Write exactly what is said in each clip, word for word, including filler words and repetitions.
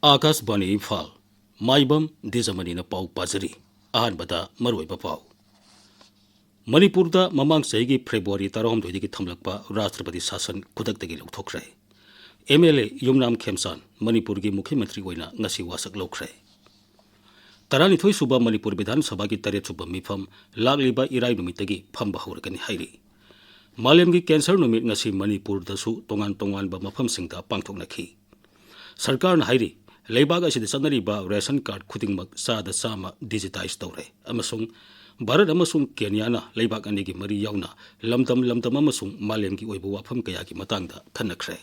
ꯑꯥꯀꯥꯁꯕꯥꯅꯤ ꯏꯝꯐꯥꯜ, ꯃꯥꯏꯕꯝ ꯗꯤꯖꯃꯅꯤꯅ ꯄꯥꯎ ꯄꯥꯖꯔꯤ꯫ ꯑꯍꯥꯟꯕꯗ ꯃꯔꯨꯑꯣꯏꯕ ꯄꯥꯎ꯫ ꯃꯅꯤꯄꯨꯔꯗ ꯃꯃꯥꯡ ꯆꯍꯤꯒꯤ ꯐꯦꯕ꯭ꯔꯨꯋꯥꯔꯤ ꯇꯔꯥꯍꯨꯝꯗꯣꯏꯗꯒꯤ ꯊꯝꯂꯛꯄ ꯔꯥꯁꯇ꯭ꯔꯄꯇꯤ ꯁꯥꯁꯟ ꯈꯨꯗꯛꯇꯒꯤ ꯂꯧꯊꯣꯛꯈ꯭ꯔꯦ꯫ ꯑꯦꯝ ꯑꯦꯜ ꯑꯦ ꯌꯨꯝꯅꯥꯝ ꯈꯦꯝꯆꯥꯟ ꯃꯅꯤꯄꯨꯔꯒꯤ ꯃꯨꯈ꯭ꯌ ꯃꯟꯇ꯭ꯔꯤ ꯑꯣꯏꯅ ꯉꯁꯤ ꯋꯥꯁꯛ ꯂꯧꯈ꯭ꯔꯦ꯫ ꯇꯔꯥꯅꯤꯊꯣꯏ ꯁꯨꯕ ꯃꯅꯤꯄꯨꯔ ꯕꯤꯙꯥꯟ ꯁꯚꯥꯒꯤ ꯇꯔꯦꯠ ꯁꯨꯕ ꯃꯤꯐꯝ ꯂꯥꯛꯂꯤꯕ ꯏꯔꯥꯏ ꯅꯨꯃꯤꯠꯇꯒꯤ ꯐꯝꯕ ꯍꯧꯔꯒꯅꯤ ꯍꯥꯏꯔꯤ꯫ ꯃꯥꯂꯦꯝꯒꯤ ꯀꯦꯟꯁꯔ ꯅꯨꯃꯤꯠ ꯉꯁꯤ ꯃꯅꯤꯄꯨꯔꯗꯁꯨ ꯇꯣꯉꯥꯟ ꯇꯣꯉꯥꯟꯕ ꯃꯐꯝꯁꯤꯡꯗ ꯄꯥꯡꯊꯣꯛꯅꯈꯤ꯫ ꯁꯔꯀꯥꯔꯅ ꯍꯥꯏꯔꯤ, ꯂꯩꯕꯥꯛ ꯑꯁꯤꯗ ꯆꯠꯅꯔꯤꯕ ꯔꯦꯁꯟ ꯀꯥꯔꯗ ꯈꯨꯗꯤꯡꯃꯛ ꯆꯥꯗ ꯆꯥꯝꯃ ꯗꯤꯖꯤꯇꯥꯏꯖ ꯇꯧꯔꯦ ꯑꯃꯁꯨꯡ ꯚꯥꯔꯠ ꯑꯃꯁꯨꯡ ꯀꯦꯅꯤꯌꯥꯅ ꯂꯩꯕꯥꯛ ꯑꯅꯤꯒꯤ ꯃꯔꯤ ꯌꯥꯎꯅ ꯂꯝꯗꯝ ꯂꯝꯗꯝ ꯑꯃꯁꯨꯡ ꯃꯥꯂꯦꯝꯒꯤ ꯑꯣꯏꯕ ꯋꯥꯐꯝ ꯀꯌꯥꯒꯤ ꯃꯇꯥꯡꯗ ꯈꯟꯅꯈ꯭ꯔꯦ꯫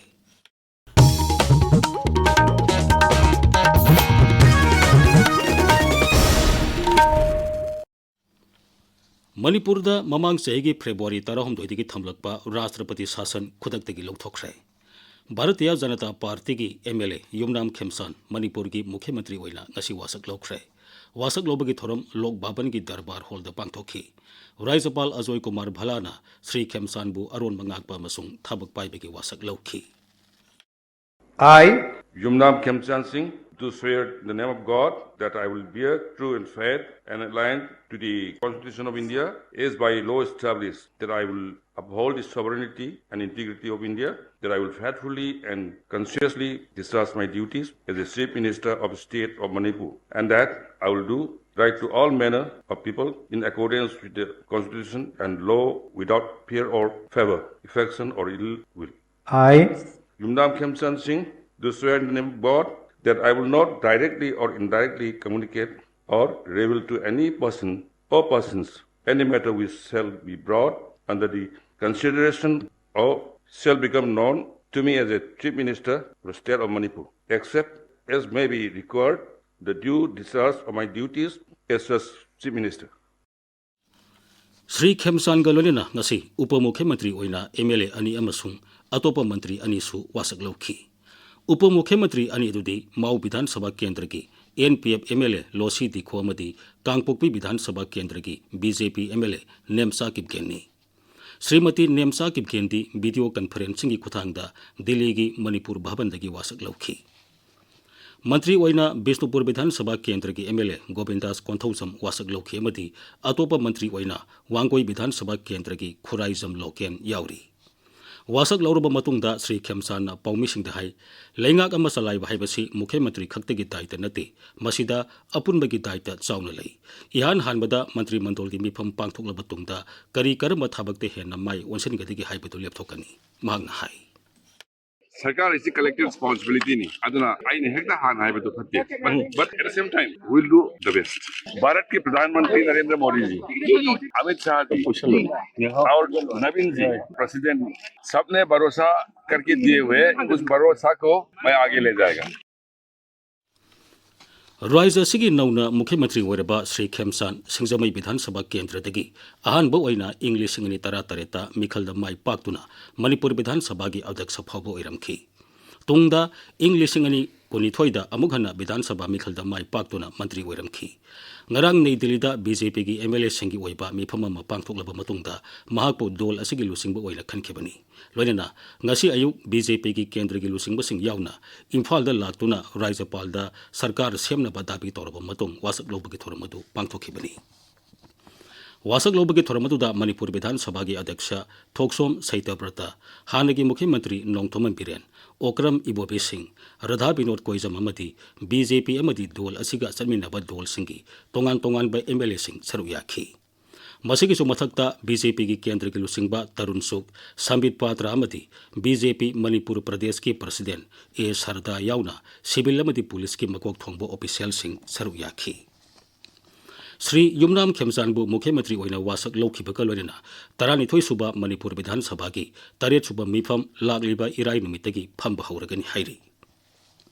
ꯃꯅꯤꯄꯨꯔꯗ ꯃꯃꯥꯡ ꯆꯍꯤꯒꯤ ꯐꯦꯕ꯭ꯔꯨꯋꯥꯔꯤ ꯇꯔꯥꯍꯨꯝꯗꯣꯏꯗꯒꯤ ꯊꯝꯂꯛꯄ ꯔꯥꯁꯇ꯭ꯔꯄꯇꯤ ꯁꯥꯁꯟ ꯈꯨꯗꯛꯇꯒꯤ ꯂꯧꯊꯣꯛꯈ꯭ꯔꯦ꯫ ꯚꯥꯔꯇꯤꯌꯥ ꯖꯅꯇꯥ ꯄꯥꯔꯇꯤꯒꯤ ꯑꯦꯝ ꯑꯦꯜ ꯑꯦ ꯌꯨꯝꯅꯥꯝ ꯈꯦꯝꯆꯥꯟ ꯃꯅꯤꯄꯨꯔꯒꯤ ꯃꯨꯈ꯭ꯌ ꯃꯟꯇ꯭ꯔꯤ ꯑꯣꯏꯅ ꯉꯁꯤ ꯋꯥꯁꯛ ꯂꯧꯈ꯭ꯔꯦ꯫ ꯋꯥꯁꯛ ꯂꯧꯕꯒꯤ ꯊꯧꯔꯝ ꯂꯣꯛ ꯚꯕꯟꯒꯤ ꯗꯔꯕꯥꯔ ꯍꯣꯜꯗ ꯄꯥꯡꯊꯣꯛꯈꯤ꯫ ꯔꯥꯖ꯭ꯌꯄꯥꯜ ꯑꯖꯣꯏ ꯀꯨꯃꯥꯔ ꯚꯜꯂꯥꯅ ꯁ꯭ꯔꯤ ꯈꯦꯝꯆꯥꯟꯕꯨ ꯑꯔꯣꯟꯕ ꯉꯥꯛꯄ ꯑꯃꯁꯨꯡ ꯊꯕꯛ ꯄꯥꯏꯕꯒꯤ ꯋꯥꯁꯛ ꯂꯧꯈꯤ꯫ I, Yumnam Khemchand Singh, do swear in the name of God that I will bear true and faith and aligned to the Constitution of India as by law established, that I will uphold the sovereignty and integrity of India, that I will faithfully and conscientiously discharge my duties as the Chief Minister of State of Manipur, and that I will do right to all manner of people in accordance with the Constitution and law without fear or favor, affection or ill will. I, Yumnam Khemchand Singh, do swear in the name of God that I will not directly or indirectly communicate or reveal to any person or persons any matter which shall be brought under the consideration or shall become known to me as a Chief Minister of the State of Manipur, except as may be required the due discharge of my duties as such Chief Minister. Shri ꯈꯦꯝꯆꯥꯟꯒ ꯂꯣꯏꯅꯅ ꯉꯁꯤ ꯎꯄ ꯃꯨꯈ꯭ꯌ ꯃꯟꯇ꯭ꯔꯤ ꯑꯣꯏꯅ M L ꯑꯦ ꯑꯅꯤ ꯑꯃꯁꯨꯡ ꯑꯇꯣꯞꯄ ꯃꯟꯇ꯭ꯔꯤ ꯑꯅꯤꯁꯨ ꯋꯥꯁꯛ ꯂꯧꯈꯤ꯫ ꯎꯄ ꯃꯨꯈ꯭ꯌ ꯃꯟꯇ꯭ꯔꯤ ꯑꯅꯤ ꯑꯗꯨꯗꯤ ꯃꯥꯎ ꯕꯤꯙꯥꯟ ꯁꯚꯥ ꯀꯦꯟꯗ꯭ꯔꯒꯤ N P F M L A ꯂꯣꯁꯤ ꯗꯤꯈꯣ ꯑꯃꯗꯤ ꯀꯥꯡꯄꯣꯛꯄꯤ ꯕꯤꯙꯥꯟ ꯁꯚꯥ ꯀꯦꯟꯗ꯭ꯔꯒꯤ B J P M L A Nemcha ꯀꯤꯞꯒꯦꯟꯅꯤ꯫ ꯁ꯭ꯔꯤꯃꯇꯤ ꯅꯦꯝꯆꯥ ꯀꯤꯞꯒꯦꯟꯗꯤ ꯚꯤꯗꯤꯑꯣ ꯀꯟꯐꯔꯦꯟꯁꯤꯡꯒꯤ ꯈꯨꯠꯊꯥꯡꯗ ꯗꯤꯜꯂꯤꯒꯤ ꯃꯅꯤꯄꯨꯔ ꯚꯕꯟꯗꯒꯤ ꯋꯥꯁꯛ ꯂꯧꯈꯤ꯫ ꯃꯟꯇ꯭ꯔꯤ ꯑꯣꯏꯅ ꯕꯤꯁꯅꯨꯄꯨꯔ ꯕꯤꯙꯥꯟ ꯁꯚꯥ ꯀꯦꯟꯗ꯭ꯔꯒꯤ ꯑꯦꯝ ꯑꯦꯜ ꯑꯦ ꯒꯣꯕꯤꯟꯗꯥꯁ ꯀꯣꯟꯊꯧꯖꯝ ꯋꯥꯁꯛ ꯂꯧꯈꯤ ꯑꯃꯗꯤ ꯑꯇꯣꯞꯄ ꯃꯟꯇ꯭ꯔꯤ ꯑꯣꯏꯅ ꯋꯥꯡꯒꯣꯏ ꯕꯤꯙꯥꯟ ꯁꯚꯥ ꯀꯦꯟꯗ꯭ꯔꯒꯤ ꯈꯨꯔꯥꯏꯖꯝ ꯂꯣꯀꯦꯟ ꯌꯥꯎꯔꯤ꯫ ꯋꯥꯁꯛ ꯂꯧꯔꯕ ꯃꯇꯨꯡꯗ ꯁ꯭ꯔꯤ ꯈꯦꯝꯆꯥꯟꯅ ꯄꯥꯎꯃꯤꯁꯤꯡꯗ ꯍꯥꯏ, ꯂꯩꯉꯥꯛ ꯑꯃ ꯆꯂꯥꯏꯕ ꯍꯥꯏꯕꯁꯤ ꯃꯨꯈ꯭ꯌ ꯃꯟꯇ꯭ꯔꯤ ꯈꯛꯇꯒꯤ ꯗꯥꯏꯇ ꯅꯠꯇꯦ, ꯃꯁꯤꯗ ꯑꯄꯨꯟꯕꯒꯤ ꯗꯥꯏꯇ ꯆꯥꯎꯅ ꯂꯩ꯫ ꯏꯍꯥꯟ ꯍꯥꯟꯕꯗ ꯃꯟꯇ꯭ꯔꯤ ꯃꯟꯗꯣꯜꯒꯤ ꯃꯤꯐꯝ ꯄꯥꯡꯊꯣꯛꯂꯕ ꯇꯨꯡꯗ ꯀꯔꯤ ꯀꯔꯝꯕ ꯊꯕꯛꯇ ꯍꯦꯟꯅ ꯃꯥꯏ ꯑꯣꯟꯁꯤꯟꯒꯗꯒꯦ ꯍꯥꯏꯕꯗꯨ ꯂꯦꯞꯊꯣꯛꯀꯅꯤ꯫ ꯃꯍꯥꯛꯅ ꯍꯥꯏ꯫ ꯁꯔꯀꯥꯔ ꯑꯁꯤ ꯀꯂꯦꯛꯇꯤꯚ ꯔꯦꯁꯄꯣꯟꯁꯤꯕꯤꯂꯤꯇꯤꯅꯤ꯫ ꯑꯗꯨꯅ ꯑꯩꯅ ꯍꯦꯛꯇ ꯍꯥꯟꯅ ꯍꯥꯏꯕꯗꯨ ꯐꯠꯇꯦ꯫ But, but at the same time, we'll do the best. Bharat के प्रधानमंत्री नरेंद्र मोदी जी, अमित शाह जी और नवीन जी, प्रेसिडेंट, सबने भरोसा करके दिए हुए, उस भरोसा को मैं आगे ले जाएगा। ꯔꯥꯖ꯭ꯌ ꯑꯁꯤꯒꯤ ꯅꯧꯅ ꯃꯨꯈ꯭ꯌ ꯃꯟꯇ꯭ꯔꯤ ꯑꯣꯏꯔꯕ ꯁ꯭ꯔꯤ ꯈꯦꯝꯆꯥꯟ ꯁꯤꯡꯖꯃꯩ ꯕꯤꯙꯥꯟ ꯁꯚꯥ ꯀꯦꯟꯗ꯭ꯔꯗꯒꯤ ꯑꯍꯥꯟꯕ ꯑꯣꯏꯅ ꯏꯪ ꯂꯤꯁꯤꯡ ꯑꯅꯤ ꯇꯔꯥ ꯇꯔꯦꯠꯇ ꯃꯤꯈꯜꯗ ꯃꯥꯏ ꯄꯥꯛꯇꯨꯅ ꯃꯅꯤꯄꯨꯔ ꯕꯤꯙꯥꯟ ꯁꯚꯥꯒꯤ ꯑꯗ꯭ꯌꯛꯁ ꯐꯥꯎꯕ ꯑꯣꯏꯔꯝꯈꯤ꯫ ꯇꯨꯡꯗ ꯏꯪ ꯂꯤꯁꯤꯡ ꯑꯅꯤ ꯀꯨꯟꯅꯤꯊꯣꯏꯗ ꯑꯃꯨꯛ ꯍꯟꯅ ꯕꯤꯙꯥꯟ ꯁꯚꯥ ꯃꯤꯈꯜꯗ ꯃꯥꯏ ꯄꯥꯛꯇꯨꯅ ꯃꯟꯇ꯭ꯔꯤ ꯑꯣꯏꯔꯝꯈꯤ꯫ ꯉꯔꯥꯡ ꯅꯩ ꯗꯤꯜꯂꯤꯗ ꯕꯤ ꯖꯦ ꯄꯤꯒꯤ ꯑꯦꯝ ꯑꯦꯜ ꯑꯦꯁꯤꯡꯒꯤ ꯑꯣꯏꯕ ꯃꯤꯐꯝ ꯑꯃ ꯄꯥꯡꯊꯣꯛꯂꯕ ꯃꯇꯨꯡꯗ ꯃꯍꯥꯛꯄꯨ ꯗꯣꯜ ꯑꯁꯤꯒꯤ ꯂꯨꯆꯤꯡꯕ ꯑꯣꯏꯅ ꯈꯟꯈꯤꯕꯅꯤ꯫ ꯂꯣꯏꯅꯅ ꯉꯁꯤ ꯑꯌꯨꯛ ꯕꯤ ꯖꯦ ꯄꯤꯒꯤ ꯀꯦꯟꯗ꯭ꯔꯒꯤ ꯂꯨꯆꯤꯡꯕꯁꯤꯡ ꯌꯥꯎꯅ ꯏꯝꯐꯥꯜꯗ ꯂꯥꯛꯇꯨꯅ ꯔꯥꯖ꯭ꯌꯄꯥꯜꯗ ꯁꯔꯀꯥꯔ ꯁꯦꯝꯅꯕ ꯗꯥꯕꯤ ꯇꯧꯔꯕ ꯃꯇꯨꯡ ꯋꯥꯁꯛ ꯂꯧꯕꯒꯤ ꯊꯧꯔꯝ ꯑꯗꯨ ꯄꯥꯡꯊꯣꯛꯈꯤꯕꯅꯤ꯫ ꯋꯥꯁꯛ ꯂꯧꯕꯒꯤ ꯊꯧꯔꯝ ꯑꯗꯨꯗ ꯃꯅꯤꯄꯨꯔ ꯕꯤꯙꯥꯟ ꯁꯚꯥꯒꯤ ꯑꯗ꯭ꯌꯛꯁ ꯊꯣꯛꯁꯣꯝ ꯁꯩꯇꯕ꯭ꯔꯇ, ꯍꯥꯟꯅꯒꯤ ꯃꯨꯈ꯭ꯌ ꯃꯟꯇ꯭ꯔꯤ ꯅꯣꯡꯊꯣꯝꯕꯝ ꯕꯤꯔꯦꯟ, ꯑꯣꯀ꯭ꯔꯝ ꯏꯕꯣꯕꯤ ꯁꯤꯡ, ꯔꯥꯙꯥ ꯕꯤꯅꯣꯗ ꯀꯣꯏꯖꯝ ꯑꯃꯗꯤ ꯕꯤ ꯖꯦ ꯄꯤ ꯑꯃꯗꯤ ꯗꯣꯜ ꯑꯁꯤꯒ ꯆꯠꯃꯤꯟꯅꯕ ꯗꯣꯜꯁꯤꯡꯒꯤ ꯇꯣꯉꯥꯟ ꯇꯣꯉꯥꯟꯕ ꯑꯦꯝ ꯑꯦꯜ ꯑꯦꯁꯤꯡ ꯁꯔꯨꯛ ꯌꯥꯈꯤ꯫ ꯃꯁꯤꯒꯤꯁꯨ ꯃꯊꯛꯇ ꯕꯤ ꯖꯦ ꯄꯤꯒꯤ ꯀꯦꯟꯗ꯭ꯔꯒꯤ ꯂꯨꯆꯤꯡꯕ ꯇꯔꯨꯟ ꯆꯨꯒ, ꯁꯝꯕꯤꯠ ꯄꯥꯇ꯭ꯔ ꯑꯃꯗꯤ ꯕꯤ ꯖꯦ ꯄꯤ ꯃꯅꯤꯄꯨꯔ ꯄ꯭ꯔꯗꯦꯁꯀꯤ ꯄ꯭ꯔꯁꯤꯗꯦꯟ ꯑꯦ ꯁꯔꯗꯥ ꯌꯥꯎꯅ ꯁꯤꯚꯤꯜ ꯑꯃꯗꯤ ꯄꯨꯂꯤꯁꯀꯤ ꯃꯀꯣꯛ ꯊꯣꯡꯕ ꯑꯣꯐꯤꯁꯤꯌꯦꯜꯁꯤꯡ ꯁꯔꯨꯛ ꯌꯥꯈꯤ꯫ ꯁ꯭ꯔꯤ ꯌꯨꯝꯅꯥꯝ ꯈꯦꯝꯆꯥꯟꯕꯨ ꯃꯨꯈ꯭ꯌ ꯃꯟꯇ꯭ꯔꯤ ꯑꯣꯏꯅ ꯋꯥꯁꯛ ꯂꯧꯈꯤꯕꯒ ꯂꯣꯏꯅꯅ ꯇꯔꯥꯅꯤꯊꯣꯏ ꯁꯨꯕ ꯃꯅꯤꯄꯨꯔ ꯕꯤꯙꯥꯟ ꯁꯚꯥꯒꯤ ꯇꯔꯦꯠ ꯁꯨꯕ ꯃꯤꯐꯝ ꯂꯥꯛꯂꯤꯕ ꯏꯔꯥꯏ ꯅꯨꯃꯤꯠꯇꯒꯤ ꯐꯝꯕ ꯍꯧꯔꯒꯅꯤ ꯍꯥꯏꯔꯤ꯫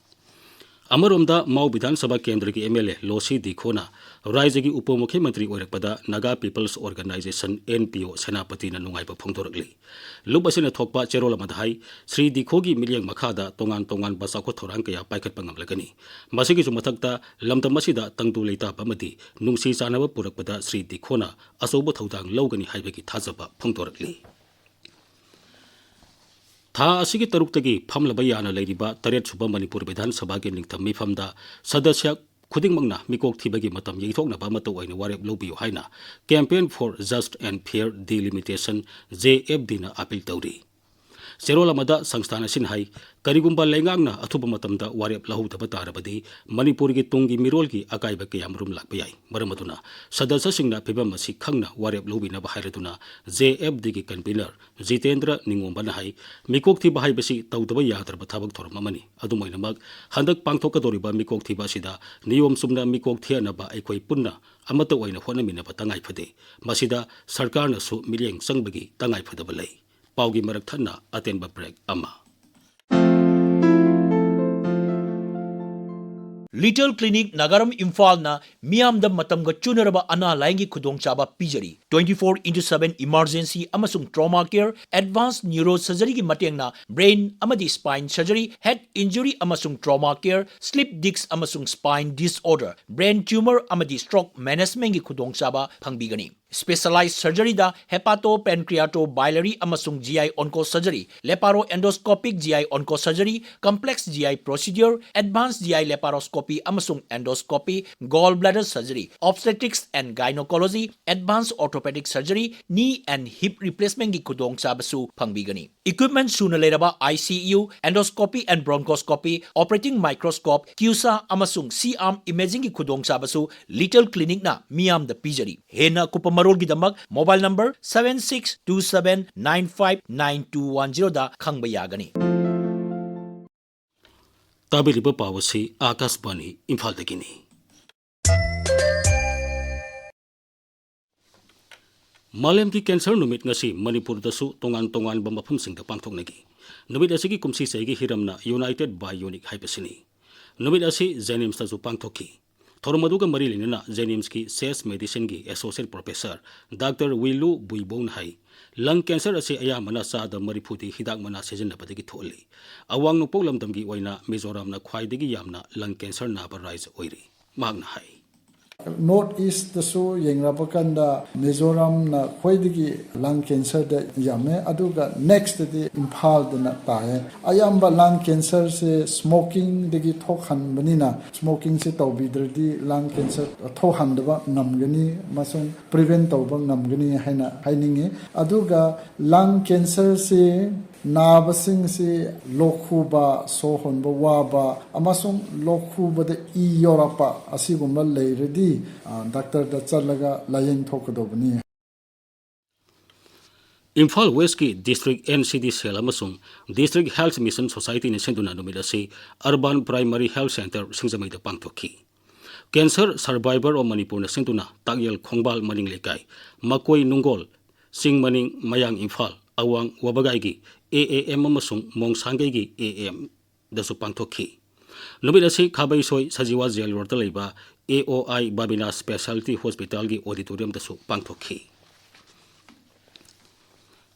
ꯑꯃꯔꯣꯝꯗ ꯃꯥꯎ ꯕꯤꯙꯥꯟ ꯁꯚꯥ ꯀꯦꯟꯗ꯭ꯔꯒꯤ ꯑꯦꯝ ꯑꯦꯜ ꯑꯦ ꯂꯣꯁꯤ ꯗꯤꯈꯣꯅ ꯔꯥꯖ꯭ꯌꯒꯤ ꯎꯄ ꯃꯨꯈ꯭ꯌ ꯃꯟꯇ꯭ꯔꯤ ꯑꯣꯏꯔꯛꯄꯗ Naga people's organisation, N P O, ꯁꯦꯅꯥꯄꯇꯤꯅ ꯅꯨꯡꯉꯥꯏꯕ ꯐꯣꯡꯗꯣꯔꯛꯂꯤ꯫ ꯂꯨꯞ ꯑꯁꯤꯅ ꯊꯣꯛꯄ ꯆꯦꯔꯣꯜ ꯑꯃꯗ ꯍꯥꯏ, ꯁ꯭ꯔꯤ ꯗꯤꯈꯣꯒꯤ ꯃꯤꯠꯌꯦꯡ ꯃꯈꯥꯗ ꯇꯣꯉꯥꯟ ꯇꯣꯉꯥꯟꯕ ꯆꯥꯎꯈꯠ ꯊꯧꯔꯥꯡ ꯀꯌꯥ ꯄꯥꯏꯈꯠꯄ ꯉꯝꯂꯒꯅꯤ꯫ ꯃꯁꯤꯒꯤꯁꯨ ꯃꯊꯛꯇ ꯂꯝꯗꯝ ꯑꯁꯤꯗ ꯇꯪꯗꯨ ꯂꯩꯇꯥꯕ ꯑꯃꯗꯤ ꯅꯨꯡꯁꯤ ꯆꯥꯟꯅꯕ ꯄꯨꯔꯛꯄꯗ ꯁ꯭ꯔꯤ ꯗꯤꯈꯣꯅ ꯑꯆꯧꯕ ꯊꯧꯗꯥꯡ ꯂꯧꯒꯅꯤ ꯍꯥꯏꯕꯒꯤ ꯊꯥꯖꯕ ꯐꯣꯡꯗꯣꯔꯛꯂꯤ꯫ ꯊꯥ ꯑꯁꯤꯒꯤ ꯇꯔꯨꯛꯇꯒꯤ ꯐꯝꯂꯕ ꯌꯥꯅ ꯂꯩꯔꯤꯕ ꯇꯔꯦꯠ ꯁꯨꯕ ꯃꯅꯤꯄꯨꯔ ꯕꯤꯙꯥꯟ ꯁꯚꯥꯒꯤ ꯅꯤꯡꯊꯝ ꯃꯤꯐꯝꯗ ꯁꯗꯁ꯭ꯌ ꯈꯨꯗꯤꯡꯃꯛꯅ ꯃꯤꯀꯣꯛ ꯊꯤꯕꯒꯤ ꯃꯇꯝ ꯌꯩꯊꯣꯛꯅꯕ ꯑꯃꯠꯇ ꯑꯣꯏꯅ ꯋꯥꯔꯦꯞ ꯂꯧꯕꯤꯌꯨ ꯍꯥꯏꯅ Campaign for Just and Fair Delimitation, J F D ꯅ ꯑꯥꯄꯤꯜ ꯇꯧꯔꯤ꯫ ꯆꯦꯔꯣꯜ ꯑꯃꯗ ꯁꯪꯁꯊꯥꯟ ꯑꯁꯤꯅ ꯍꯥꯏ, ꯀꯔꯤꯒꯨꯝꯕ ꯂꯩꯉꯥꯛꯅ ꯑꯊꯨꯕ ꯃꯇꯝꯗ ꯋꯥꯔꯦꯞ ꯂꯧꯍꯧꯗꯕ ꯇꯥꯔꯕꯗꯤ ꯃꯅꯤꯄꯨꯔꯒꯤ ꯇꯨꯡꯒꯤ ꯃꯤꯔꯣꯜꯒꯤ ꯑꯀꯥꯏꯕ ꯀꯌꯥꯃꯔꯨꯝ ꯂꯥꯛꯄ ꯌꯥꯏ꯫ ꯃꯔꯝ ꯑꯗꯨꯅ ꯁꯗꯁ꯭ꯌꯁꯤꯡꯅ ꯐꯤꯚꯝ ꯑꯁꯤ ꯈꯪꯅ ꯋꯥꯔꯦꯞ ꯂꯧꯕꯤꯅꯕ ꯍꯥꯏꯔꯗꯨꯅ J F D ꯒꯤ convener ꯖꯤꯇꯦꯟꯗ꯭ꯔ ꯅꯤꯉꯣꯝꯕꯅ ꯍꯥꯏ, ꯃꯤꯀꯣꯛ ꯊꯤꯕ ꯍꯥꯏꯕꯁꯤ ꯇꯧꯗꯕ ꯌꯥꯗ꯭ꯔꯕ ꯊꯕꯛ ꯊꯧꯔꯝ ꯑꯃꯅꯤ꯫ ꯑꯗꯨꯝ ꯑꯣꯏꯅꯃꯛ, ꯍꯟꯗꯛ ꯄꯥꯡꯊꯣꯛꯀꯗꯧꯔꯤꯕ ꯃꯤꯀꯣꯛ ꯊꯤꯕ ꯑꯁꯤꯗ ꯅꯤꯌꯣꯝ ꯆꯨꯝꯅ ꯃꯤꯀꯣꯛ ꯊꯤꯍꯟꯅꯕ ꯑꯩꯈꯣꯏ ꯄꯨꯟꯅ ꯑꯃꯠꯇ ꯑꯣꯏꯅ ꯍꯣꯠꯅꯃꯤꯟꯅꯕ ꯇꯉꯥꯏ ꯐꯗꯦ꯫ ꯃꯁꯤꯗ ꯁꯔꯀꯥꯔꯅꯁꯨ ꯃꯤꯠꯌꯦꯡ ꯆꯪꯕꯒꯤ ꯇꯉꯥꯏ ꯐꯗꯕ ꯂꯩ꯫ ꯄꯥꯎꯒꯤ ꯃꯔꯛ ꯊꯠꯅ ꯑꯇꯦꯟꯕ break ꯑꯃ꯫ Little Clinic ꯅꯥꯒꯥꯔꯝ ꯏꯝꯐꯥꯜꯅ ꯃꯤꯌꯥꯝꯗ ꯃꯇꯝꯒ ꯆꯨꯅꯔꯕ ꯑꯅꯥ ꯂꯥꯌꯦꯡꯒꯤ ꯈꯨꯗꯣꯡꯆꯥꯕ ꯄꯤꯖꯔꯤ꯫ Twenty four into seven emergency ꯑꯃꯁꯨꯡ trauma care, advanced neurosurgeryꯒꯤ ꯃꯇꯦꯡꯅ brain ꯑꯃꯗꯤ spine surgery, head injury ꯑꯃꯁꯨꯡ trauma care, sleep disc ꯑꯃꯁꯨꯡ spine disorder, brain tumor ꯑꯃꯗꯤ stroke managementꯀꯤ ꯈꯨꯗꯣꯡꯆꯥꯕ ꯐꯪꯕꯤꯒꯅꯤ꯫ Specialized surgeryꯗ hepatopancreatobiliary ꯑꯃꯁꯨꯡ G I onco surgery, laparoendoscopic G I onco surgery, complex G I procedure, advanced G I laparoscopy ꯑꯃꯁꯨꯡ endoscopy, gallbladder surgery, obstetrics and gynecology, advanced orthopedic surgery, knee and hip replacementꯀꯤ ꯈꯨꯗꯣꯡꯆꯥꯕꯁꯨ ꯐꯪꯕꯤꯒꯅꯤ꯫ Equipment ꯁꯨꯅ ꯂꯩꯔꯕ I C U, endoscopy and bronchoscopy, operating microscope, CUSA ꯑꯃꯁꯨꯡ C-arm imagingꯒꯤ ꯈꯨꯗꯣꯡꯆꯥꯕꯁꯨ Little Clinicꯅ ꯃꯤꯌꯥꯝꯗ ꯄꯤꯖꯔꯤ꯫ ꯍꯦꯟꯅ ꯑꯀꯨꯞꯄ ꯃꯔꯣꯜꯒꯤꯗꯃꯛ mobile number seven six two seven nine five nine two one zeroꯗ ꯈꯪꯕ ꯌꯥꯒꯅꯤ꯫ ꯇꯥꯕꯤꯔꯤꯕ ꯄꯥꯎ ꯑꯁꯤ ꯑꯥꯀꯥꯁꯕꯥꯅꯤ ꯏꯝꯐꯥꯜꯗꯒꯤꯅꯤ꯫ ꯃꯥꯂꯦꯝꯒꯤ cancer ꯅꯨꯃꯤꯠ ꯉꯁꯤ ꯃꯅꯤꯄꯨꯔꯗꯁꯨ ꯇꯣꯉꯥꯟ ꯇꯣꯉꯥꯟꯕ ꯃꯐꯝꯁꯤꯡꯗ ꯄꯥꯡꯊꯣꯛꯅꯈꯤ꯫ ꯅꯨꯃꯤꯠ ꯑꯁꯤꯒꯤ ꯀꯨꯝꯁꯤ ꯆꯍꯤꯒꯤ ꯍꯤꯔꯝꯅ United by Unique ꯍꯥꯏꯕꯁꯤꯅꯤ꯫ ꯅꯨꯃꯤꯠ ꯑꯁꯤ JNIMSꯇꯁꯨ ꯄꯥꯡꯊꯣꯛꯈꯤ꯫ ꯊꯧꯔꯝ ꯑꯗꯨꯒ ꯃꯔꯤ ꯂꯩꯅꯅ JNIMSꯀꯤ CES Medicineꯒꯤ Associate Professor Doctor ꯋꯤꯂꯨ ꯕꯨꯏꯕꯣꯡꯅ ꯍꯥꯏ, lung cancer ꯑꯁꯤ ꯑꯌꯥꯝꯕꯅ ꯆꯥꯗ ꯃꯔꯤꯐꯨꯗꯤ ꯍꯤꯗꯥꯛ ꯃꯅꯥ ꯁꯤꯖꯤꯟꯅꯕꯗꯒꯤ ꯊꯣꯛꯍꯜꯂꯤ꯫ ꯑꯋꯥꯡ ꯅꯣꯡꯄꯣꯛ ꯂꯝꯗꯝꯒꯤ ꯑꯣꯏꯅ ꯃꯤꯖꯣꯔꯥꯝꯅ ꯈ꯭ꯋꯥꯏꯗꯒꯤ ꯌꯥꯝꯅ lung cancer ꯅꯥꯕ ꯔꯥꯏꯖ ꯑꯣꯏꯔꯤ꯫ ꯃꯍꯥꯛꯅ ꯍꯥꯏ, North East ꯇꯁꯨ ꯌꯦꯡꯂꯕ ꯀꯥꯟꯗ ꯃꯤꯖꯣꯔꯥꯝꯅ ꯈ꯭ꯋꯥꯏꯗꯒꯤ lung cancer ꯗ ꯌꯥꯝꯃꯦ, ꯑꯗꯨꯒ next ꯇꯗꯤ ꯏꯝꯐꯥꯜꯗꯅ ꯇꯥꯏꯌꯦ꯫ ꯑꯌꯥꯝꯕ lung cancer ꯁꯦ smoking ꯗꯒꯤ ꯊꯣꯛꯍꯟꯕꯅꯤꯅ, smoking ꯁꯦ ꯇꯧꯕꯤꯗ꯭ꯔꯗꯤ lung cancer ꯊꯣꯛꯍꯟꯗꯕ ꯉꯝꯒꯅꯤ ꯑꯃꯁꯨꯡ prevent ꯇꯧꯕ ꯉꯝꯒꯅꯤ ꯍꯥꯏꯅ ꯍꯥꯏꯅꯤꯡꯉꯤ꯫ ꯑꯗꯨꯒ lung cancer ꯁꯤ ꯅꯥꯕꯁꯤꯡꯁꯤ ꯂꯣꯛ ꯈꯨꯕ, ꯁꯣꯔ ꯍꯣꯟꯕ ꯋꯥꯕ ꯑꯃꯁꯨꯡ ꯂꯣꯛ ꯈꯨꯕꯗ ꯏ ꯌꯥꯎꯔꯛꯄ ꯑꯁꯤꯒꯨꯝꯕ ꯂꯩꯔꯗꯤ, ꯑ, ꯗꯥꯛꯇꯔꯗ ꯆꯠꯂꯒ ꯂꯥꯌꯦꯡ ꯊꯣꯛꯀꯗꯧꯕꯅꯤ꯫ ꯏꯝꯐꯥꯜ ꯋꯦꯁꯀꯤ District N C D Cell ꯑꯃꯁꯨꯡ District Health Mission Society ꯅ ꯁꯤꯟꯗꯨꯅ ꯅꯨꯃꯤꯠ ꯑꯁꯤ Urban Primary Health Centre ꯁꯤꯡꯖꯃꯩꯗ ꯄꯥꯡꯊꯣꯛꯈꯤ꯫ Cancer Survivor of Manipur ꯅ ꯁꯤꯟꯗꯨꯅ ꯇꯥꯛꯌꯦꯜ ꯈꯣꯡꯕꯥꯜ ꯃꯅꯤꯡ ꯂꯩꯀꯥꯏ, ꯃꯀꯣꯏ ꯅꯨꯡꯒꯣꯜ, ꯆꯤꯡ ꯃꯅꯤꯡ, ꯃꯌꯥꯡ ꯏꯝꯐꯥꯜ, ꯑꯋꯥꯡ ꯋꯥꯕꯒꯥꯏꯒꯤ A A M ꯑꯃꯁꯨꯡ ꯃꯣꯡꯁꯥꯡꯒꯩꯒꯤ A M ꯗꯁꯨ ꯄꯥꯡꯊꯣꯛꯈꯤ꯫ ꯅꯨꯃꯤꯠ ꯑꯁꯤ ꯈꯥꯕꯩꯁꯣꯏ ꯁꯖꯤꯋꯥ ꯖꯦꯜ ꯔꯣꯗꯇ ꯂꯩꯕ A O I ꯕꯥꯕꯤꯅꯥ Specialty Hospital ꯒꯤ auditorium ꯗꯁꯨ ꯄꯥꯡꯊꯣꯛꯈꯤ꯫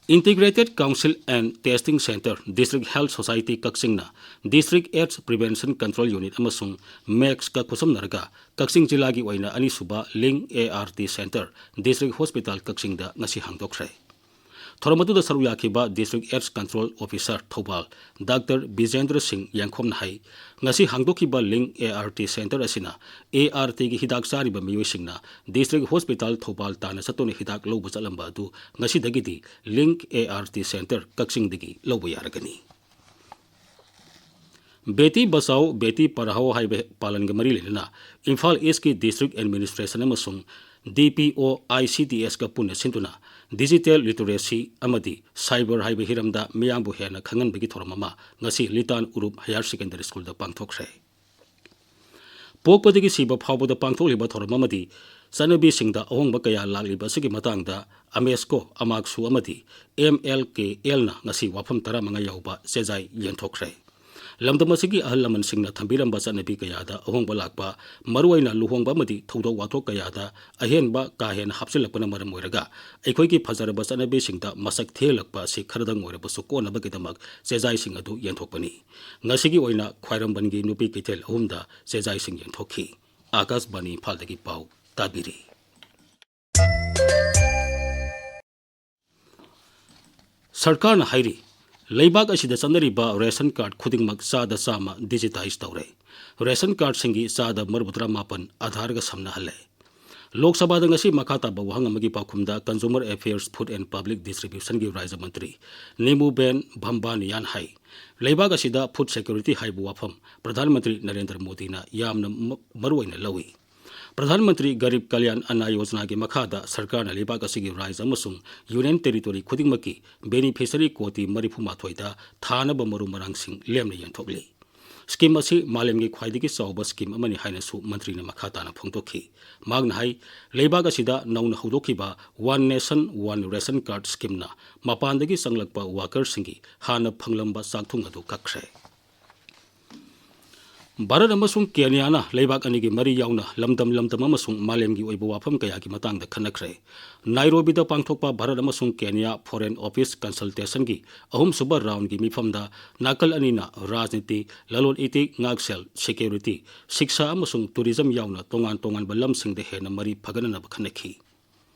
Integrated Council and Testing Centre, District Health Society ꯀꯛꯆꯤꯡꯅ District AIDS Prevention Control Unit ꯑꯃꯁꯨꯡ ꯃꯦꯛꯁꯀ ꯈꯨꯠꯁꯝꯅꯔꯒ ꯀꯛꯆꯤꯡ ꯖꯤꯂꯥꯒꯤ ꯑꯣꯏꯅ ꯑꯅꯤꯁꯨꯕ Link A R T Centre, District Hospital ꯀꯛꯆꯤꯡꯗ ꯉꯁꯤ ꯍꯥꯡꯗꯣꯛꯈ꯭ꯔꯦ꯫ ꯊꯧꯔꯝ ꯑꯗꯨꯗ ꯁꯔꯨꯛ ꯌꯥꯈꯤꯕ District AIDS Control Officer ꯊꯧꯕꯥꯜ ꯗꯥꯛꯇꯔ ꯕꯤꯖꯦꯟꯗ꯭ꯔ ꯁꯤꯡ ꯌꯥꯡꯈꯣꯝꯅ ꯍꯥꯏ, ꯉꯁꯤ ꯍꯥꯡꯗꯣꯛꯈꯤꯕ Link A R T Centre ꯑꯁꯤꯅ A R T ꯒꯤ ꯍꯤꯗꯥꯛ ꯆꯥꯔꯤꯕ ꯃꯤꯑꯣꯏꯁꯤꯡꯅ District Hospital ꯊꯧꯕꯥꯜ ꯇꯥꯟꯅ ꯆꯠꯇꯨꯅ ꯍꯤꯗꯥꯛ ꯂꯧꯕ ꯆꯠꯂꯝꯕ ꯑꯗꯨ ꯉꯁꯤꯗꯒꯤꯗꯤ Link A R T Centre ꯀꯛꯆꯤꯡꯗꯒꯤ ꯂꯧꯕ ꯌꯥꯔꯒꯅꯤ꯫ ꯕꯦꯇꯤ ꯕꯆꯥꯎ, ꯕꯦꯇꯤ ꯄꯔꯍꯥꯎ ꯍꯥꯏꯕ ꯄꯥꯂꯟꯒ ꯃꯔꯤ ꯂꯩꯅꯅ ꯏꯝꯐꯥꯜ ꯏꯁꯀꯤ District Administration ꯑꯃꯁꯨꯡ D P O I C D S ꯀ ꯄꯨꯟꯅ ꯁꯤꯟꯗꯨꯅ digital literacy ꯑꯃꯗꯤ cyber ꯍꯥꯏꯕ ꯍꯤꯔꯝꯗ ꯃꯤꯌꯥꯝꯕꯨ ꯍꯦꯟꯅ ꯈꯪꯍꯟꯕꯒꯤ ꯊꯧꯔꯝ ꯑꯃ ꯉꯁꯤ ꯂꯤꯇꯥꯟ ꯎꯔꯨꯞ Higher Secondary School ꯗ ꯄꯥꯡꯊꯣꯛꯈ꯭ꯔꯦ꯫ ꯄꯣꯛꯄꯗꯒꯤ ꯁꯤꯕ ꯐꯥꯎꯕꯗ ꯄꯥꯡꯊꯣꯛꯂꯤꯕ ꯊꯧꯔꯝ ꯑꯃꯗꯤ ꯆꯠꯅꯕꯤꯁꯤꯡꯗ ꯑꯍꯣꯡꯕ ꯀꯌꯥ ꯂꯥꯛꯂꯤꯕ ꯑꯁꯤꯒꯤ ꯃꯇꯥꯡꯗ ꯑꯃꯦꯁꯀꯣ, ꯑꯃꯥꯛꯁꯨ ꯑꯃꯗꯤ M L K L ꯅ ꯉꯁꯤ ꯋꯥꯐꯝ ꯇꯔꯥꯃꯉꯥ ꯌꯥꯎꯕ ꯆꯦꯖꯥꯏ ꯌꯦꯟꯊꯣꯛꯈ꯭ꯔꯦ꯫ ꯂꯝꯗꯝ ꯑꯁꯤꯒꯤ ꯑꯍꯜ ꯂꯃꯟꯁꯤꯡꯅ ꯊꯝꯕꯤꯔꯝꯕ ꯆꯠꯅꯕꯤ ꯀꯌꯥꯗ ꯑꯍꯣꯡꯕ ꯂꯥꯛꯄ, ꯃꯔꯨꯑꯣꯏꯅ ꯂꯨꯍꯣꯡꯕ ꯑꯃꯗꯤ ꯊꯧꯗꯣꯛ ꯋꯥꯊꯣꯛ ꯀꯌꯥꯗ ꯑꯍꯦꯟꯕ ꯀꯥ ꯍꯦꯟꯅ ꯍꯥꯞꯆꯤꯜꯂꯛꯄꯅ ꯃꯔꯝ ꯑꯣꯏꯔꯒ ꯑꯩꯈꯣꯏꯒꯤ ꯐꯖꯔꯕ ꯆꯠꯅꯕꯤꯁꯤꯡꯗ ꯃꯁꯛ ꯊꯤꯍꯜꯂꯛꯄ ꯑꯁꯤ ꯈꯔꯗꯪ ꯑꯣꯏꯔꯕꯁꯨ ꯀꯣꯟꯅꯕꯒꯤꯗꯃꯛ ꯆꯦꯖꯥꯏꯁꯤꯡ ꯑꯗꯨ ꯌꯦꯟꯊꯣꯛꯄꯅꯤ꯫ ꯉꯁꯤꯒꯤ ꯑꯣꯏꯅ ꯈ꯭ꯋꯥꯏꯔꯝꯕꯟꯒꯤ ꯅꯨꯄꯤ ꯀꯩꯊꯦꯜ ꯑꯍꯨꯝꯗ ꯆꯦꯖꯥꯏꯁꯤꯡ ꯌꯦꯟꯊꯣꯛꯈꯤ꯫ ꯑꯥꯀꯥꯁꯕꯥꯅꯤ ꯏꯝꯐꯥꯜꯗꯒꯤ ꯄꯥꯎ ꯇꯥꯕꯤꯔꯤ꯫ ꯁꯔꯀꯥꯔꯅ ꯍꯥꯏꯔꯤ, ꯂꯩꯕꯥꯛ ꯑꯁꯤꯗ ꯆꯠꯅꯔꯤꯕ ꯔꯦꯁꯟ ꯀꯥꯔꯗ ꯈꯨꯗꯤꯡꯃꯛ ꯆꯥꯗ ꯆꯥꯝꯃ ꯗꯤꯖꯤꯇꯥꯏꯖ ꯇꯧꯔꯦ꯫ ꯔꯦꯁꯟ ꯀꯥꯔꯗꯁꯤꯡꯒꯤ ꯆꯥꯗ ꯃꯔꯤꯐꯨꯇꯔꯥ ꯃꯥꯄꯟ ꯑꯥꯙꯥꯔꯒ ꯁꯝꯅꯍꯜꯂꯦ꯫ ꯂꯣꯛ ꯁꯚꯥꯗ ꯉꯁꯤ ꯃꯈꯥ ꯇꯥꯕ ꯋꯥꯍꯪ ꯑꯃꯒꯤ ꯄꯥꯎꯈꯨꯝꯗ Consumer Affairs, Food and Public Distributionꯒꯤ ꯔꯥꯖ꯭ꯌ ꯃꯟꯇ꯭ꯔꯤ ꯅꯤꯃꯨꯕꯦꯟ ꯚꯝꯕꯥꯅꯤꯌꯥꯟ ꯍꯥꯏ, ꯂꯩꯕꯥꯛ ꯑꯁꯤꯗ ꯐꯨꯗ ꯁꯦꯀ꯭ꯌꯨꯔꯤꯇꯤ ꯍꯥꯏꯕ ꯋꯥꯐꯝ ꯄ꯭ꯔꯙꯥꯟ ꯃꯟꯇ꯭ꯔꯤ ꯅꯔꯦꯟꯗ꯭ꯔ ꯃꯣꯗꯤꯅ ꯌꯥꯝꯅ ꯃ-, ꯃꯔꯨ ꯑꯣꯏꯅ ꯂꯧꯏ꯫ ꯄ꯭ꯔꯙꯥꯟ ꯃꯟꯇ꯭ꯔꯤ ꯒꯔꯤꯕ ꯀꯂꯌꯥꯟ ꯑꯟꯅ ꯌꯣꯖꯅꯥꯒꯤ ꯃꯈꯥꯗ ꯁꯔꯀꯥꯔꯅ ꯂꯩꯕꯥꯛ ꯑꯁꯤꯒꯤ ꯔꯥꯖ꯭ꯌ ꯑꯃꯁꯨꯡ ꯌꯨꯅꯤꯌꯟ ꯇꯦꯔꯤꯇꯣꯔꯤ ꯈꯨꯗꯤꯡꯃꯛꯀꯤ ꯕꯦꯅꯤꯐꯤꯁꯔꯤ ꯀꯣꯇꯤ ꯃꯔꯤꯐꯨ ꯃꯥꯊꯣꯏꯗ ꯊꯥꯅꯕ ꯃꯔꯨ ꯃꯔꯥꯡꯁꯤꯡ ꯂꯦꯝꯅ ꯌꯦꯟꯊꯣꯛꯂꯤ꯫ ꯁ꯭ꯀꯤꯝ ꯑꯁꯤ ꯃꯥꯂꯦꯝꯒꯤ ꯈ꯭ꯋꯥꯏꯗꯒꯤ ꯆꯥꯎꯕ ꯁ꯭ꯀꯤꯝ ꯑꯃꯅꯤ ꯍꯥꯏꯅꯁꯨ ꯃꯟꯇ꯭ꯔꯤꯅ ꯃꯈꯥ ꯇꯥꯅ ꯐꯣꯡꯗꯣꯛꯈꯤ꯫ ꯃꯍꯥꯛꯅ ꯍꯥꯏ, ꯂꯩꯕꯥꯛ ꯑꯁꯤꯗ ꯅꯧꯅ ꯍꯧꯗꯣꯛꯈꯤꯕ One Nation One Ration Card ꯁ꯭ꯀꯤꯝꯅ ꯃꯄꯥꯟꯗꯒꯤ ꯆꯪꯂꯛꯄ ꯋꯥꯀꯔꯁꯤꯡꯒꯤ ꯍꯥꯟꯅ ꯐꯪꯂꯝꯕ ꯆꯥꯛꯊꯨꯡ ꯑꯗꯨ ꯀꯛꯈ꯭ꯔꯦ꯫ ꯚꯥꯔꯠ ꯑꯃꯁꯨꯡ ꯀꯦꯅꯤꯌꯥꯅ ꯂꯩꯕꯥꯛ ꯑꯅꯤꯒꯤ ꯃꯔꯤ ꯌꯥꯎꯅ ꯂꯝꯗꯝ ꯂꯝꯗꯝ ꯑꯃꯁꯨꯡ ꯃꯥꯂꯦꯝꯒꯤ ꯑꯣꯏꯕ ꯋꯥꯐꯝ ꯀꯌꯥꯒꯤ ꯃꯇꯥꯡꯗ ꯈꯟꯅꯈ꯭ꯔꯦ꯫ ꯅꯥꯏꯔꯣꯕꯤꯗ ꯄꯥꯡꯊꯣꯛꯄ ꯚꯥꯔꯠ ꯑꯃꯁꯨꯡ ꯀꯦꯅꯤꯌꯥ Foreign Office Consultationꯒꯤ ꯑꯍꯨꯝꯁꯨꯕ ꯔꯥꯎꯟꯒꯤ ꯃꯤꯐꯝꯗ ꯅꯥꯀꯜ ꯑꯅꯤꯅ ꯔꯥꯖꯅꯤꯇꯤ, ꯂꯂꯣꯟ ꯏꯇꯤꯛ, ꯉꯥꯛꯁꯦꯜ, ꯁꯦꯀ꯭ꯌꯨꯔꯤꯇꯤ, ꯁꯤꯛꯁꯥ ꯑꯃꯁꯨꯡ ꯇꯨꯔꯤꯖꯝ ꯌꯥꯎꯅ ꯇꯣꯉꯥꯟ ꯇꯣꯉꯥꯟꯕ ꯂꯝꯁꯤꯡꯗ ꯍꯦꯟꯅ ꯃꯔꯤ ꯐꯒꯠꯅꯅꯕ ꯈꯟꯅꯈꯤ꯫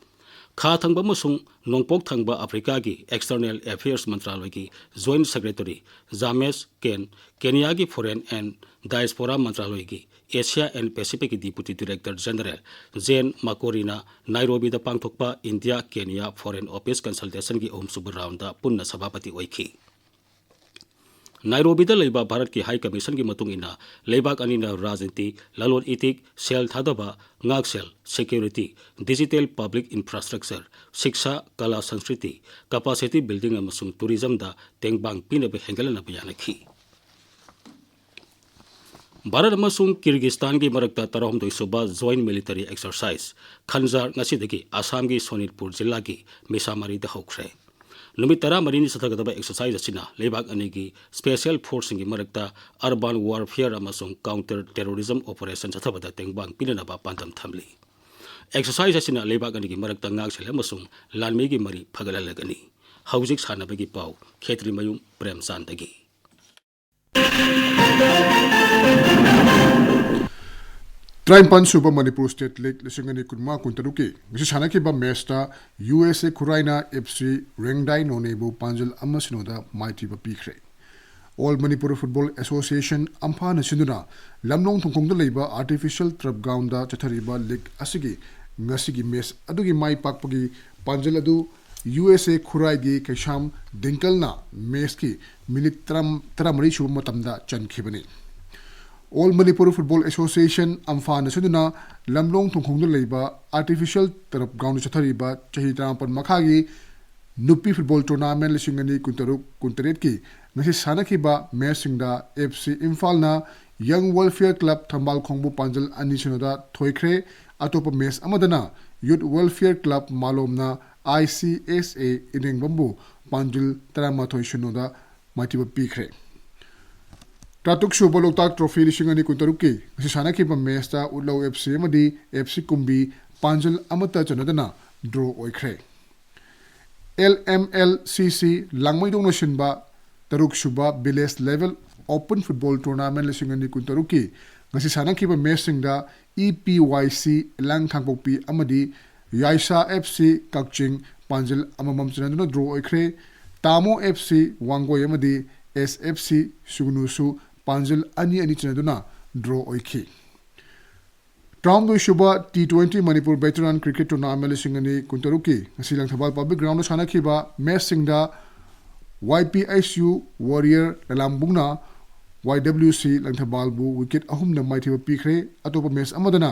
ꯈꯥ ꯊꯪꯕ ꯑꯃꯁꯨꯡ ꯅꯣꯡꯄꯣꯛ ꯊꯪꯕ ꯑꯐ꯭ꯔꯤꯀꯥꯒꯤ External Affairs ꯃꯟꯇ꯭ꯔꯥꯂꯣꯏꯒꯤ Joint Secretary ꯖꯥꯃꯦꯁ can, ꯀꯦꯅꯤꯌꯥꯒꯤ Foreign and Diaspora ꯃꯟꯇ꯭ꯔꯥꯂꯣꯏꯒꯤ Asia and Pacificꯀꯤ Deputy Director General ꯖꯦꯟ ꯃꯥꯀꯣꯔꯤꯅ ꯅꯥꯏꯔꯣꯕꯤꯗ ꯄꯥꯡꯊꯣꯛꯄ ꯏꯟꯗꯤꯌꯥ ꯀꯦꯅꯤꯌꯥ Foreign Office Consultationꯒꯤ ꯑꯍꯨꯝꯁꯨꯕ ꯔꯥꯎꯟꯗ ꯄꯨꯟꯅ ꯁꯚꯥꯄꯇꯤ ꯑꯣꯏꯈꯤ꯫ ꯅꯥꯏꯔꯣꯕꯤꯗ ꯂꯩꯕ ꯚꯥꯔꯠꯀꯤ ꯍꯥꯏ ꯀꯃꯤꯁꯟꯒꯤ ꯃꯇꯨꯡ ꯏꯟꯅ, ꯂꯩꯕꯥꯛ ꯑꯅꯤꯅ ꯔꯥꯖꯅꯤꯇꯤ, ꯂꯂꯣꯟ ꯏꯇꯤꯛ, ꯁꯦꯜ ꯊꯥꯗꯕ, ꯉꯥꯛꯁꯦꯜ, ꯁꯦꯀ꯭ꯌꯨꯔꯤꯇꯤ, digital public infrastructure, ꯁꯤꯛꯁꯥ, ꯀꯂꯥ ꯁꯪꯁꯀ꯭ꯔꯤꯇꯤ, capacity building ꯑꯃꯁꯨꯡ ꯇꯨꯔꯤꯖꯝꯗ ꯇꯦꯡꯕꯥꯡ ꯄꯤꯅꯕ ꯍꯦꯟꯒꯠꯍꯟꯅꯕ ꯌꯥꯅꯈꯤ꯫ ꯚꯥꯔꯠ ꯑꯃꯁꯨꯡ ꯀꯤꯔꯒꯤꯁꯇꯥꯟꯒꯤ ꯃꯔꯛꯇ ꯇꯔꯥꯍꯨꯝꯗꯣꯏ ꯁꯨꯕ Joint Military Exercise ꯈꯟꯖꯥꯔ ꯉꯁꯤꯗꯒꯤ ꯑꯁꯥꯝꯒꯤ ꯁꯣꯅꯤꯠꯄꯨꯔ ꯖꯤꯂꯥꯒꯤ ꯃꯤꯁꯥꯃꯥꯔꯤꯗ ꯍꯧꯈ꯭ꯔꯦ꯫ ꯅꯨꯃꯤꯠ ꯇꯔꯥꯃꯔꯤꯅꯤ ꯆꯠꯊꯒꯗꯕ exercise ꯑꯁꯤꯅ ꯂꯩꯕꯥꯛ ꯑꯅꯤꯒꯤ special forceꯁꯤꯡꯒꯤ ꯃꯔꯛꯇ urban warfare ꯑꯃꯁꯨꯡ counter terrorism operation ꯆꯠꯊꯕꯗ ꯇꯦꯡꯕꯥꯡ ꯄꯤꯅꯅꯕ ꯄꯥꯟꯗꯝ ꯊꯝꯂꯤ꯫ Exercise ꯑꯁꯤꯅ ꯂꯩꯕꯥꯛ ꯑꯅꯤꯒꯤ ꯃꯔꯛꯇ ꯉꯥꯛꯁꯦꯜ ꯑꯃꯁꯨꯡ ꯂꯥꯟꯃꯤꯒꯤ ꯃꯔꯤ ꯐꯒꯠꯍꯜꯂꯒꯅꯤ꯫ ꯍꯧꯖꯤꯛ ꯁꯥꯟꯅꯕꯒꯤ ꯄꯥꯎ, ꯈꯦꯇ꯭ꯔꯤꯃꯌꯨꯝ ꯄ꯭ꯔꯦꯝꯆꯥꯟꯗꯒꯤ꯫ ꯇꯔꯥꯅꯤꯄꯥꯟ ꯁꯨꯕ ꯃꯅꯤꯄꯨꯔ ꯁ꯭ꯇꯦꯠ ꯂꯤꯒ ꯂꯤꯁꯤꯡ ꯑꯅꯤ ꯀꯨꯟꯃꯉꯥ ꯀꯨꯟꯇꯔꯨꯛꯀꯤ ꯉꯁꯤ ꯁꯥꯟꯅꯈꯤꯕ ꯃꯦꯆꯇ ꯌꯨ ꯑꯦꯁ ꯑꯦ ꯈꯨꯔꯥꯏꯅ ꯑꯦꯐ ꯁꯤ ꯔꯦꯡꯗꯥꯏ ꯅꯣꯅꯦꯕꯨ ꯄꯥꯟꯖꯜ ꯑꯃ ꯁꯤꯅꯣꯗ ꯃꯥꯏꯊꯤꯕ ꯄꯤꯈ꯭ꯔꯦ꯫ ꯑꯣꯜ ꯃꯅꯤꯄꯨꯔ ꯐꯨꯠꯕꯣꯜ ꯑꯦꯁꯣꯁꯤꯌꯦꯁꯟ ꯑꯝꯐꯥꯅ ꯁꯤꯟꯗꯨꯅ ꯂꯝꯂꯣꯡ ꯊꯣꯡꯈꯣꯡꯗ ꯂꯩꯕ ꯑꯥꯔꯇꯤꯐꯤꯁꯤꯌꯦꯜ ꯇꯔꯐ ꯒ꯭ꯔꯥꯎꯟꯗ ꯆꯠꯊꯔꯤꯕ ꯂꯤꯒ ꯑꯁꯤꯒꯤ ꯉꯁꯤꯒꯤ ꯃꯦꯆ ꯑꯗꯨꯒꯤ ꯃꯥꯏ ꯄꯥꯛꯄꯒꯤ ꯄꯥꯟꯖꯜ ꯑꯗꯨ ꯌꯨ ꯑꯦꯁ ꯑꯦ ꯈꯨꯔꯥꯏꯒꯤ ꯀꯩꯁꯥꯝ ꯗꯤꯡꯀꯜꯅ ꯃꯦꯆꯀꯤ ꯃꯤꯅꯤꯠ ꯇꯔꯥ, ꯇꯔꯥꯃꯔꯤ ꯁꯨꯕ ꯃꯇꯝꯗ ꯆꯟꯈꯤꯕꯅꯤ꯫ ꯑꯣꯜ ꯃꯅꯤꯄꯨꯔ ꯐꯨꯠꯕꯣꯜ ꯑꯦꯁꯣꯁꯤꯌꯦꯁꯟ ꯑꯝꯐꯥꯅ ꯁꯤꯟꯗꯨꯅ ꯂꯝꯂꯣꯡ ꯊꯣꯡꯈꯣꯡꯗ ꯂꯩꯕ ꯑꯥꯔꯇꯤꯐꯤꯁꯤꯌꯦꯜ ꯇꯔꯐ ꯒ꯭ꯔꯥꯎꯟꯗ ꯆꯠꯊꯔꯤꯕ ꯆꯍꯤ ꯇꯔꯥꯃꯥꯄꯟ ꯃꯈꯥꯒꯤ ꯅꯨꯄꯤ ꯐꯨꯠꯕꯣꯜ ꯇꯣꯔꯅꯥꯃꯦꯟ ꯂꯤꯁꯤꯡ ꯑꯅꯤ ꯀꯨꯟꯇꯔꯨꯛ ꯀꯨꯟꯇꯔꯦꯠꯀꯤ ꯉꯁꯤ ꯁꯥꯟꯅꯈꯤꯕ ꯃꯦꯆꯁꯤꯡꯗ ꯑꯦꯐ ꯁꯤ ꯏꯝꯐꯥꯜꯅ ꯌꯪ ꯋꯦꯜꯐꯤꯌꯔ ꯀ꯭ꯂꯕ ꯊꯝꯕꯥꯜ ꯈꯣꯡꯕꯨ ꯄꯥꯟꯖꯜ ꯑꯅꯤ ꯁꯤꯅꯣꯗ ꯊꯣꯏꯈ꯭ꯔꯦ꯫ ꯑꯇꯣꯞꯄ ꯃꯦꯆ ꯑꯃꯗꯅ ꯌꯨꯠ welfare club ꯃꯥꯂꯣꯝꯅ I C S ꯑꯦ ꯏꯔꯦꯡꯕꯝꯕꯨ ꯄꯥꯟꯖꯜ ꯇꯔꯥꯃꯥꯊꯣꯏ ꯁꯤꯅꯣꯗ ꯃꯥꯏꯊꯤꯕ ꯄꯤꯈ꯭ꯔꯦ꯫ ꯇꯔꯥꯇꯔꯨꯛ ꯁꯨꯕ ꯂꯣꯛꯇꯥꯛ ꯇ꯭ꯔꯣꯐꯤ ꯂꯤꯁꯤꯡ ꯑꯅꯤ ꯀꯨꯟꯇꯔꯨꯛꯀꯤ ꯉꯁꯤ ꯁꯥꯟꯅꯈꯤꯕ ꯃꯦꯆꯇ ꯎꯠꯂꯧ ꯑꯦꯐ ꯁꯤ ꯑꯃꯗꯤ ꯑꯦꯐ ꯁꯤ ꯀꯨꯝꯕꯤ ꯄꯥꯟꯖꯜ ꯑꯃꯠꯇ ꯆꯟꯅꯗꯅ ꯗ꯭ꯔꯣ ꯑꯣꯏꯈ꯭ꯔꯦ꯫ ꯑꯦꯜ ꯑꯦꯝ ꯑꯦꯜ ꯁꯤ ꯁꯤ ꯂꯥꯡꯃꯩꯗꯣꯡꯅ ꯁꯤꯟꯕ ꯇꯔꯨꯛ ꯁꯨꯕ village level open football tournament ꯂꯤꯁꯤꯡ ꯑꯅꯤ ꯀꯨꯟꯇꯔꯨꯛꯀꯤ ꯉꯁꯤ ꯁꯥꯟꯅꯈꯤꯕ ꯃꯦꯆꯁꯤꯡꯗ ꯏ ꯄꯤ ꯋꯥꯏ ꯁꯤ ꯏꯂꯥꯡ ꯊꯥꯡꯄꯣꯛꯄꯤ ꯑꯃꯗꯤ ꯌꯥꯏꯁꯥ ꯑꯦꯐ ꯁꯤ ꯀꯛꯆꯤꯡ ꯄꯥꯟꯖꯤꯜ ꯑꯃꯃꯝ ꯆꯟꯅꯗꯨꯅ ꯗ꯭ꯔꯣ ꯑꯣꯏꯈ꯭ꯔꯦ꯫ ꯇꯥꯃꯣ ꯑꯦꯐ ꯁꯤ ꯋꯥꯡꯒꯣꯏ ꯑꯃꯗꯤ ꯑꯦꯁ ꯑꯦꯐ ꯁꯤ ꯁꯨꯒꯅꯨꯁꯨ ꯄꯥꯟꯖꯤꯜ ꯑꯅꯤ ꯑꯅꯤ ꯆꯟꯅꯗꯨꯅ ꯗ꯭ꯔꯣ ꯑꯣꯏꯈꯤ꯫ ꯇꯔꯥꯍꯨꯝꯗꯣꯏ ꯁꯨꯕ T twenty Manipur veteran cricket tournament ꯂꯤꯁꯤꯡ ꯑꯅꯤ ꯀꯨꯟꯇꯔꯨꯛꯀꯤ ꯉꯁꯤ ꯂꯪꯊꯕꯥꯜ ꯄꯕ꯭ꯂꯤꯛ ꯒ꯭ꯔꯥꯎꯟꯗ ꯁꯥꯟꯅꯈꯤꯕ ꯃꯦꯆꯁꯤꯡꯗ Y P H U warrior ꯂꯂꯥꯝꯕꯨꯡꯅ ꯋꯥꯏ ꯗꯕ꯭ꯂꯤꯎ ꯁꯤ ꯂꯪꯊꯕꯥꯜꯕꯨ ꯋꯤꯀꯦꯠ ꯑꯍꯨꯝꯅ ꯃꯥꯏꯊꯤꯕ ꯄꯤꯈ꯭ꯔꯦ꯫ ꯑꯇꯣꯞꯄ ꯃꯦꯆ ꯑꯃꯗꯅ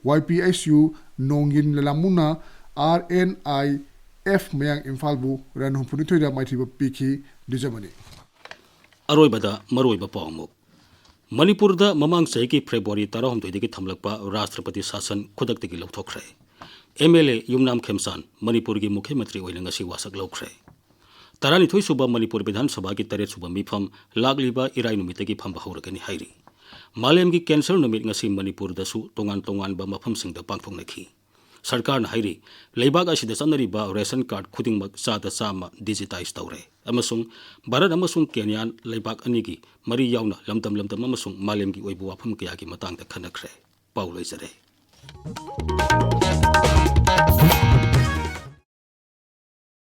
ꯋꯥꯏ ꯄꯤ ꯑꯩꯆ ꯌꯨ ꯅꯣꯡꯌꯤꯟ ꯂꯂꯥꯝꯕꯨꯡꯅ ꯑꯥꯔ ꯑꯦꯟ ꯑꯥꯏ ꯑꯦꯐ ꯃꯌꯥꯡ ꯏꯝꯐꯥꯜꯕꯨ ꯔꯟ ꯍꯨꯝꯐꯨꯅꯤꯊꯣꯏꯗ ꯃꯥꯏꯊꯤꯕ ꯄꯤꯈꯤ꯫ ꯗꯤꯖꯃꯅꯤ꯫ ꯑꯔꯣꯏꯕꯗ ꯃꯔꯨꯑꯣꯏꯕ ꯄꯥꯎ ꯑꯃꯨꯛ꯫ ꯃꯅꯤꯄꯨꯔꯗ ꯃꯃꯥꯡ ꯆꯍꯤꯒꯤ ꯐꯦꯕ꯭ꯔꯨꯋꯥꯔꯤ ꯇꯔꯥꯍꯨꯝꯗꯣꯏꯗꯒꯤ ꯊꯝꯂꯛꯄ ꯔꯥꯁꯇ꯭ꯔꯄꯇꯤ ꯁꯥꯁꯟ ꯈꯨꯗꯛꯇꯒꯤ ꯂꯧꯊꯣꯛꯈ꯭ꯔꯦ꯫ ꯑꯦꯝ ꯑꯦꯜ ꯑꯦ ꯌꯨꯝꯅꯥꯝ ꯈꯦꯝꯆꯥꯟ ꯃꯅꯤꯄꯨꯔꯒꯤ ꯃꯨꯈ꯭ꯌ ꯃꯟꯇ꯭ꯔꯤ ꯑꯣꯏꯅ ꯉꯁꯤ ꯋꯥꯁꯛ ꯂꯧꯈ꯭ꯔꯦ꯫ ꯇꯔꯥꯅꯤꯊꯣꯏ ꯁꯨꯕ ꯃꯅꯤꯄꯨꯔ ꯕꯤꯙꯥꯟ ꯁꯚꯥꯒꯤ ꯇꯔꯦꯠ ꯁꯨꯕ ꯃꯤꯐꯝ ꯂꯥꯛꯂꯤꯕ ꯏꯔꯥꯏ ꯅꯨꯃꯤꯠꯇꯒꯤ ꯐꯝꯕ ꯍꯧꯔꯒꯅꯤ ꯍꯥꯏꯔꯤ꯫ ꯃꯥꯂꯦꯝꯒꯤ ꯀꯦꯟꯁꯔ ꯅꯨꯃꯤꯠ ꯉꯁꯤ ꯃꯅꯤꯄꯨꯔꯗꯁꯨ ꯇꯣꯉꯥꯟ ꯇꯣꯉꯥꯟꯕ ꯃꯐꯝꯁꯤꯡꯗ ꯄꯥꯡꯊꯣꯛꯅꯈꯤ꯫ ꯁꯔꯀꯥꯔꯅ ꯍꯥꯏꯔꯤ, ꯂꯩꯕꯥꯛ ꯑꯁꯤꯗ ꯆꯠꯅꯔꯤꯕ ꯔꯦꯁꯟ ꯀꯥꯔꯗ ꯈꯨꯗꯤꯡꯃꯛ ꯆꯥꯗ ꯆꯥꯝꯃ ꯗꯤꯖꯤꯇꯥꯏꯖ ꯇꯧꯔꯦ ꯑꯃꯁꯨꯡ ꯚꯥꯔꯠ ꯑꯃꯁꯨꯡ ꯀꯦꯅꯤꯌꯥꯟ ꯂꯩꯕꯥꯛ ꯑꯅꯤꯒꯤ ꯃꯔꯤ ꯌꯥꯎꯅ ꯂꯝꯗꯝ ꯂꯝꯗꯝ ꯑꯃꯁꯨꯡ ꯃꯥꯂꯦꯝꯒꯤ ꯑꯣꯏꯕ ꯋꯥꯐꯝ ꯀꯌꯥꯒꯤ ꯃꯇꯥꯡꯗ ꯈꯟꯅꯈ꯭ꯔꯦ꯫ ꯄꯥꯎ ꯂꯣꯏꯖꯔꯦ꯫